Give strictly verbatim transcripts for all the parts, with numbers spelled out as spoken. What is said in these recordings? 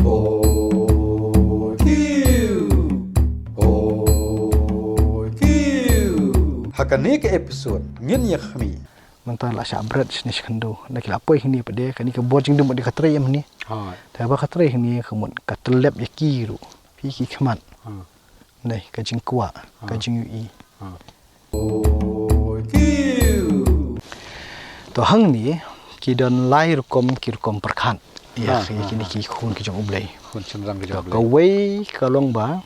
Poi kiew. Poi kiew. Ha kane ka episode ngin ïa khmih. Mynta la shah bret shane shkyndu. Na ki la poi hangne pat de, kane ka bor jingdum pat de ka trei em hangne. Ha. Te ba ka trei hangne ka mut ka tyllep ïa ki ruh. Phi ki khmat. Ha. Nei, ka jingkwah, ka jingïohi. To hangne ki don lai rukom ki rukom pyrkhat. Ïa kine ki khun ki jong U Blei. Khun shynrang ki jong U Blei. Kawei ka long ba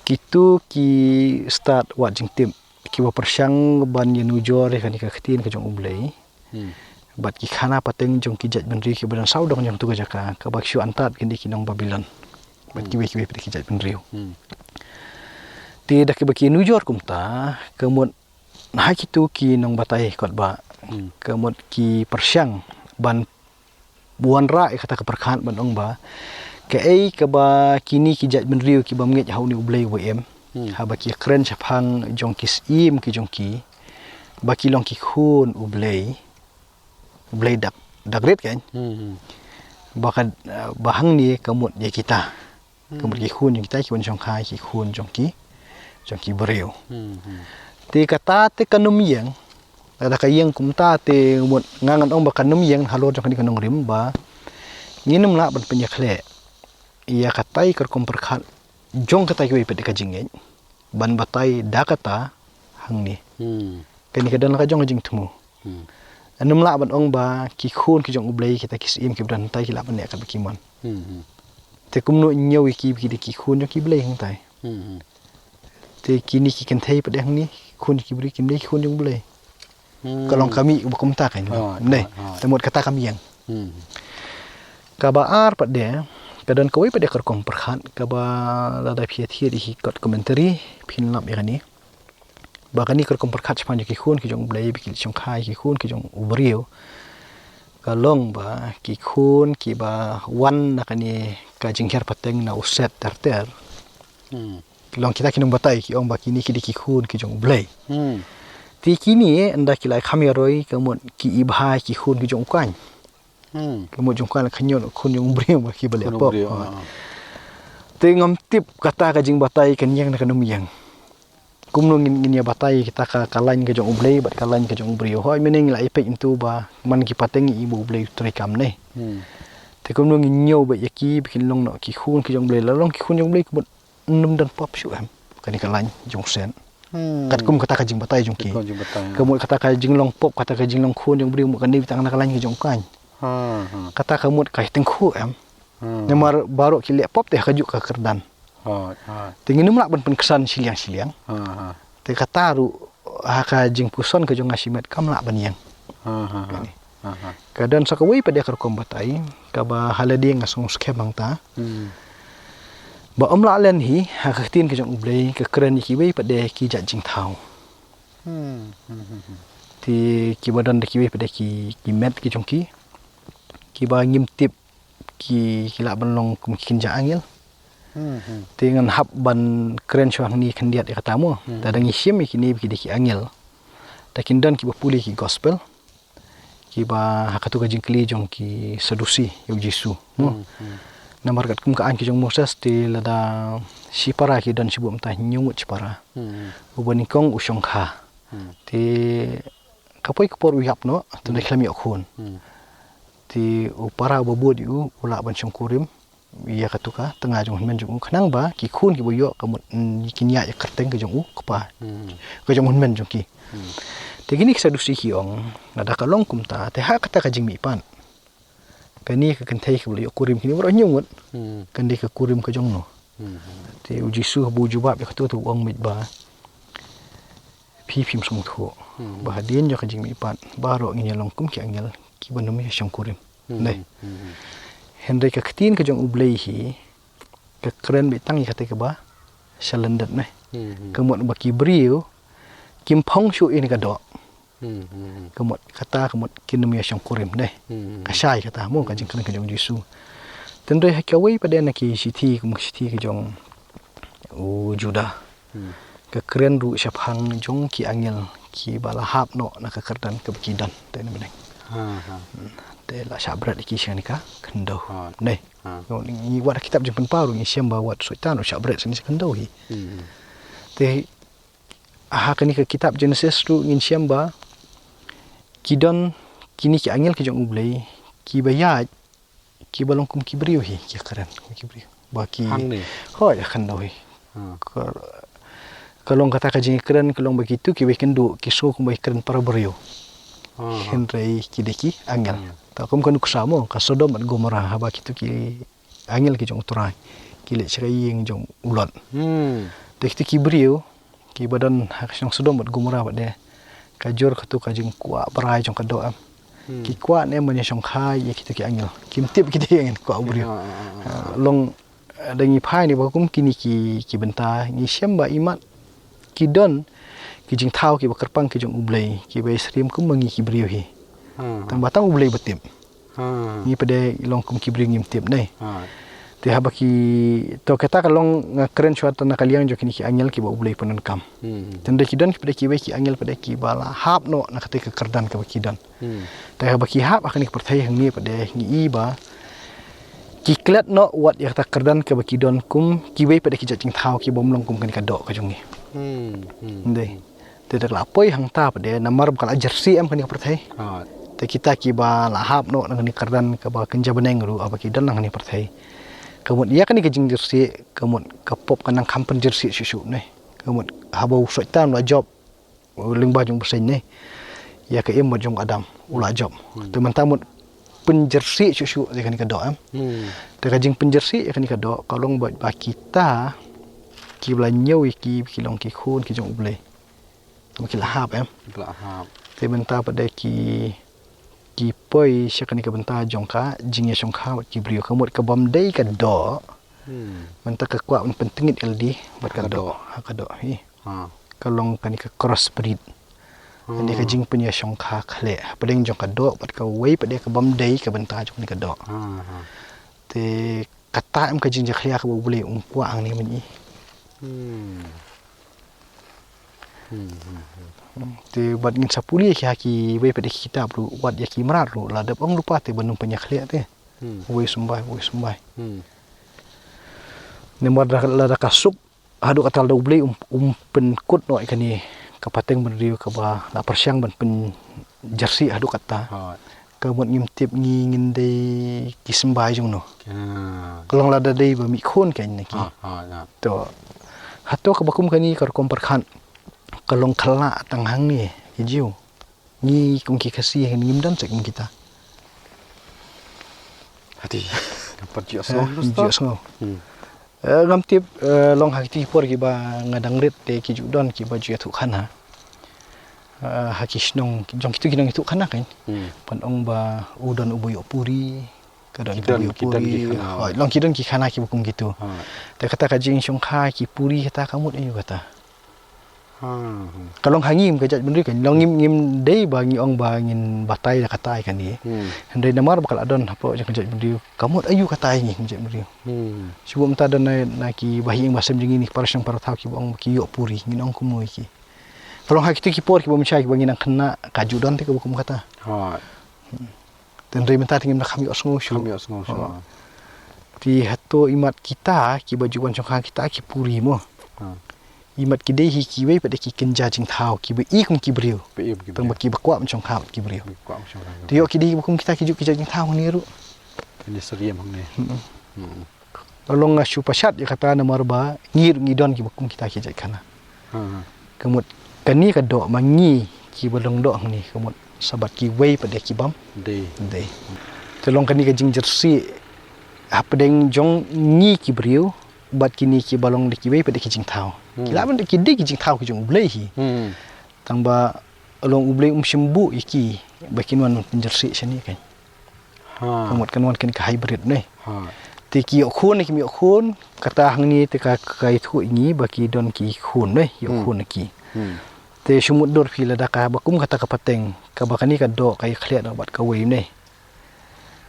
kito ki stad wad jingtip kiba pyrshang ban ïanujor ïa kane ka ktien ka jong U Blei. Hmm. Bad ki khana pateng jong ki jaitbynriew kiba don sawdong jong tu ka jaka, kaba ki shu antad kine ki nong Babilon. Bad kiwei kiwei pat ki jaitbynriew. Hmm. Te da kiba ki nujor kumta, ka mut ha kito ki nongbatai kot ba, hmm, ka mut ki pyrshang ban wanrah ïa kata ka pyrkhat ban ong ba kaei kaba kine ki jaitbynriew kiba ngeit ha une U Blei uba im. Hmm. Haba ki kren shaphang jong ki syiem ki jong ki ba ki long ki khun U Blei. U Blei dak, dak rit kan. Hmm, hmm. Ba ka, ba hangne ka mut ïa kita. Hmm. Ka mut ki khun jong kita ki wan shongkha ki khun jong ki, jong ki briew. Hmm, hmm. Te kata te kan ym ïeng. Lada ka ïeng kumta te mut nga ngan ong ba kan ym ïeng halor jong kane ka nongrim ba ngin ym lah ban pynïakhleh ïa katai ka rukom pyrkhat jong katai kawei pat de ka jingngeit ban batai da kata hangne. Hmm. Kane ka don la ka jong ka jingthmu. Hmm. Ngin ym lah ban ong ba ki khun ki jong U Blei kita ki syiem kiba don hangtai ki lah ban leh katba ki mon. Hmm, hmm. Te kumno ñiew ïa ki ba ki dei ki khun jong ki Blei hangtai. Hmm, hmm. Te kine ki kynthei pat de hangne, khun ki briew kim dei ki khun jong U Blei. Hmm. Ka long ka mih ba kumta kan. Oh, nei, oh, oh. Te mut kata kam ïeng. Hmm. Kaba ar pat de, ka don kawei pat de ka rukom pyrkhat, kaba lada phi ïa thied ïa ki kot commentary, phin lap ïa kane. Ba kane ka rukom pyrkhat shaphang jong ki khun ki jong U Blei, ba ki leit shongkha ïa ki khun ki jong u briew. Ka long ba ki khun kiba wan na kane ka jinghiar pateng na u Set ter ter. Hmm. Ki long kita ki nongbatai ki ong ba kine ki dei ki khun ki jong U Blei. Hmm. Te kine ynda ki la kham ïaroi ka mut ki ibha ki khun ki jong u Kain. Hmm. Ka mut jong u Kain la khynñiuh khun jong u briew ba kiba leh pop. Khun jong u briew, ah. Te ngam tip kata ka jingbatai kan ïeng ne kan ym ïeng. Kumno ngin, ngin ïa batai kita ka, ka lain ka jong U Blei bad ka lain ka jong u briew. Hooid mynne ngi la ïa peit ntu ba man ki pateng ngi i ba U Blei u trei kam ne. Hmm. Te kumno ngin ñiew ba ïa ki ba kin long noh ki khun ki jong U Blei, la long ki khun jong U Blei ka mut ym don pop shuh em. Kane ka lain jong u Set. Hmm. Katkum kata ka jingbatai jong ki. Katkum jingbatai, ha. Ka mut kata ka jinglong pop, kata ka jinglong khun jong u briew, mut kane tang na ka lain ka jong u Kain. Ha, ha. Kata ka mut ka tyngkhuh em. Hmm. Namar baroh ki leh pop te ha kajuh ka kyrdan. Ha, ha. Te ngin ym lah ban pynksan shiliang shiliang. Ha, ha. Te kata ruh ha ka jingpuson ka jong nga shimet kam lah ban ïeng. Ha, ha, ha. Kane. Aha. Ka don sa kawei pat de ka rukom batai, kaba ha lade nga sngew skhem hangta. Hmm. Ba ym lah lehse, ha ka ktien ka jong U Blei, ka kren ïa kiwei pat de ki jait jingthaw. Hmm, hmm, hmm, hmm. Te kiba don da kiwei pat de ki, ki met ki jong ki. Kiba ngim tip ki, ki lah ban long kum ki kynja angel. Hmm, hmm. Te ngan hap ban kren shuwa hangne khyndiat ïa kata mo. Hmm. Te da ngi shim ïa kine ba ki dei ki angel. Te kin don kiba pule ki gospel. Kiba ha katu ka jingkylli jong ki Sadusi ïa u Jisu. Mo. Hmm, hmm. Namar katkum ka aiñ ka jong u Moses te lada shipara ki don shibun mynta hynñiew ngut shipara. Hmm. Uba nyngkong u shongkha. Hmm. Te ka poi ka por u ïap noh, te hmm, da ki la ïoh khun. Hmm. Te u para uba bud ïa u, u lah ban shongkurim ïa katu ka tnga jong u hynmen jong u, khnang ba ki khun kiba ïoh ka mut, mm, kin ïaid ïa ka kyrteng ka jong u kpa. Hmm. Ka jong u hynmen jong ki. Hmm. Te kine ki Sadusi ki ong, lada ka long kumta, te ha kata ka jingmihpat, kane ka kynthei kaba la ïoh kurim kine baroh hynñiew ngut. Hmm. Kan dei ka kurim ka jong no. Hmm. Te u Jisu haba u jubab ïa katu te u ong beit ba phi phim sngewthuh. Hmm. Ba hadien jong ka jingmihpat baroh ngin ïa long kum ki angel kiba nym ïa shongkurim. Hmm. Dei. Hmm. Hynrei ka ktien ka jong U Blei hi ka kren beit tang ïa kata kaba shalyndet ne. Hmm. Ka mut ba ki briew kim phong shuh ïa kane ka doh. Hmm, hmm, hmm. Ka mut kata ka mut kin nym ïa shongkurim dei. Hmm, hmm. Ka shai kata mo ka jingkren ka jong u Jisu. Hynrei ha kawei pat de na ki shithi kum ka shithi ka jong u Juda. Hmm. Ka kren ruh shaphang jong ki angel kiba la hap noh na ka kyrdan kaba ki don. Te na bneng. Ha, ha. Hmm. Te la shah bret ïa ki sha kane ka khyndew. Ha. Neh. Ha. Ngi wat ha kitab Jingpynpaw ruh ngi shem ba wat Soitan u shah bret sha kane ka khyndew hi. Hmm. Te ha kane ka kitab Genesis ruh ngin shem ba ki don kine ki angel ki jong U Blei kiba ïaid kiba long kum ki briew hi, ki kren kum ki briew. Ba ki Hangne. Hooid, ha khyndew hi. Ha. Ka, ka long kata ka jingkren, ka long ba kitu kiba ïakynduh ki sngew kumba ki kren para briew. Ha, ha. Hynrei ki dei ki angel. Hmm. Ta kum ka nuksa mo, ka Sodom bad Gomorrah, haba kitu ki angel ki jong U Trai ki leit sha ka ïing jong u Lot. Hmm. Te kitu ki briew kiba don ha ka shnong Sodom bad Gomorrah pat de, ka jur katu ka jingkwah brai jong ka doh em. Hmm. Ki kwah ne em ban ïashongkha ïa kitu ki angel. Kim tip ki dei angel, kwah u briew. Ah, ah, ah, ah. Ah, long, eh, da ngi phai ne ba kum kine ki, ki bynta, ngi shem ba imat ki don ki jingthaw kiba kyrpang ki jong U Blei, kiba ïasyriem kum ma ngi ki briew hi. Hmm. Tang ba tang U Blei ba tip. Ha. Ngi pat de long kum ki briew ngim tip neh. Ha. Te haba ki, to kata ka long nga kren shuwa tang na ka liang jong kine ki angel kiba U Blei pyndonkam. Hmm. Tang da ki don ki pat de kiwei ki angel pat de kiba la hap noh na kata ka kyrdan kaba ki don. Hmm. Te haba ki hap ha kane ka pyrthei hangne pat de ngi i ba ki klet noh wat ïa kata ka kyrdan kaba ki don kum kiwei pat de ki jait jingthaw kibym long kum kane ka doh ka jong ngi. Hmm. Hmm. Nde. Hmm. Te da ka la poi hangta pat de namar ba ka la jyrsieh em kane ka pyrthei. Ha. Te kita kiba la hap noh na kane ka kyrdan kaba kynja bneng ruh haba ki don na kane ka pyrthei. Ka mut ïa kane ka jingjyrsieh, ka mut ka pop ka nang kham pynjyrsieh shuh shuh neh. Ka mut haba u Soitan u la jop, u lyngba jong u bseiñ neh, ïa ka im bad jong u Adam, u la jop. Hmm. Te mynta mut pynjyrsieh shuh shuh ïa kane ka doh em. Hmm. Te ka jingpynjyrsieh ïa kane ka doh ka long ba, ba kita kiba la ñiew ïa ki, ki long ki khun ki jong U Blei. Ba ki la hap em. Ki la hap. Te mynta pat de ki, ki poi sha kane ka bynta jong ka jingïashongkha bad ki briew, ka mut ka bym dei ka doh. Hmm. Mynta ka kwah ban pyntngit ïalade bad ka doh. Ha ka doh. Ha ka doh hi. Ha. Ka long kane ka crossbreed. Ha. Kane ka jingpynïashongkha khlieh hapdeng jong ka doh bad kawei pat de ka bym dei ka bynta jong kane ka doh. Ha, ha. Te kata em ka jingjakhlia kaba U Blei um kwah hangne mynta. Hmm. Hmm, hmm, hmm. Te bad ngin sa pule ki ha kiwei pat de ki kitab ruh, wat ïa ki mrad ruh, la dep ong lypa te ban ym pynïakhlieh te. Hmm. Uwei symbai, uwei symbai. Hmm. Namar da, lada ka suk haduh katta, lada U Blei um, um pynkut noh ïa kane ka pateng bynriew kaba la pyrshang ban pynjyrsieh haduh katta. Ha. Ka mut ngim tip ngi ngin dei ki symbai jong no. Ha. Ka long lada dei ba mih khun kein na ki. Ha, ha, ïa. To. Hato kaba kum kane ka rukom pyrkhat ka long khyllah tang hangne ki Jiw. Ngi kum ki Khasi ngim don seh kum kita. Hati. Namar ju ïohsngew. Eh, ju ïohsngew. Hmm. Eh, ngam tip, eh, long ha kito ki por kiba nga dang rit te ki ju don kiba ju ïathuh khana. Eh, ha ki shnong jong kito ki nongïathuh khana kan. Hmm. Ban ong ba u don uba ïoh puri, ka don uba ïoh puri. Ki don, ki don ki khana. Hooid, long ki don ki khana kiba kum kito. Ha. Te kata ka jingshongkha ki puri kata ka mut aïu kata. Ha, hmm. Ka long ha ngi kum ka jaitbynriew kan, long ngim, ngim dei ba ngi ong ba ngin batai da katai kane. Hmm. Hynrei namar ba ka la don hapoh jong ka jaitbynriew, ka mut aïu katai ngi kum jaitbynriew. Hmm. Shu buh mynta don na, na ki bahaïing bahasem jong ngi, na ki para shnong para thaw kiba ong ba ki ïoh puri, ngin ong kumno ïa ki. Ka long ha kito ki por kiba mynshwa kiba ngi nang khynnah, ka ju don te kaba kum kata. Ha. Hmm. Te hynrei mynta te ngim da kham ïohsngew shuh. Kham ïohsngew shuh. Oh. Te hato imat kita kiba ju wan shongkha kita ki puri mo. Ha. Imat ki dei hi kiwei pat de ki kynja jingthaw kiba i kum ki briew. Ba i kum ki briew. Tang ba kiba kwah ban shongkha bad ki briew. Ba kwah ban shongkha. Te ïoh ki dei kiba kum kita ki ju ki jait jingthaw hangne ruh. Hangne syriem hangne. Hmm. Hmm. Long nga shu pashat ïa kata namar ba ngi ruh ngi don kiba kum kita ki jait khana. Ha, ha. Ka mut kane ka doh ma ngi kiba long doh hangne ka mut sa bad kiwei pat de ki bym dei. Dei. Te long kane ka jingjyrsieh hapdeng jong ngi ki briew bad kine kiba long de kiwei pat de ki jingthaw. Hmm. Ki lah ban de ki dei ki jingthaw ki jong U Blei hi. Hmm. Tang ba long U Blei um shym buh ïa ki ba kin wan pynjyrsieh shane kan. Ha. Ka mut kan wan kane ka hybrid ne. Ha. Te ki ïoh khun ne kim ïoh khun, kata hangne te ka, ka ïathuh ïa ngi ba ki don ki khun ne, ïoh khun ki. Hmm. Te shu mutdur phi lada kaba kum kata ka pateng, kaba kane ka doh ka ïakhlieh noh bad kawei ne.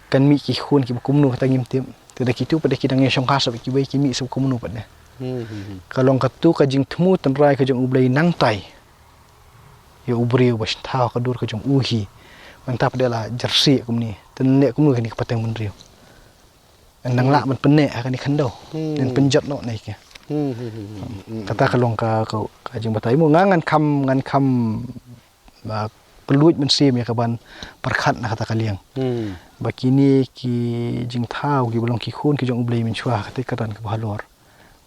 Kan mih ki khun kiba kumno kata ngim tip. Te da kitu pat de ki dang ïashongkha shuh bad kiwei, ki mih shuh kumno pat de. Hmm, hmm, hmm. Ka long katu ka jingthmu tynrai ka jong U Blei nangtai. Ïa u briew ba sngewthuh ka dur ka jong u hi. Mynta pat de la jersey kumne. Te neh kumno kane ka pateng bynriew. Nang lah ban pyneh ha kane khyndew. Nang pynjot noh neh ki. Kata ka long ka, ka, ka jingbatai mo, nga ngan kham, ngan kham, ba, pynluid mynsiem ïa ka ban pyrkhat na kata ka liang. Ba kine ki jingthaw kiba long ki khun ki jong U Blei mynshuwa, kata ka don kaba halor.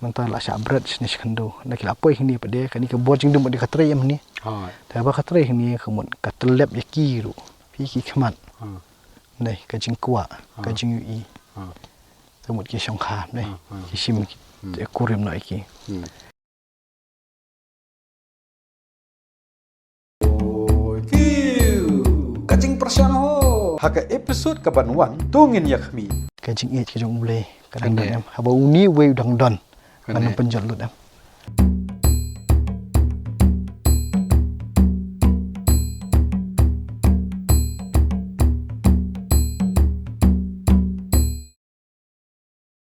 Mynta la shah bret shane shi khyndew. Na ki la poi hangne pat de, kane ka bor jingdum pat de ka trei em hangne. Te ba ka trei hangne ka mut ka tyllep ïa ki ruh. Phi ki khmat. Neh ka jingkwah, ka jingïohi. Te mut ki shongkha, neh ki shim, ki kurim noh ïa ki. Ka jingpyrshang ho. Ha ka episode ka ban wan, to ngin ïa khmih. Ka jingïeit ka jong U Blei ka dang don em. Haba une uwei u dang don, ngan ym pynjot lut em.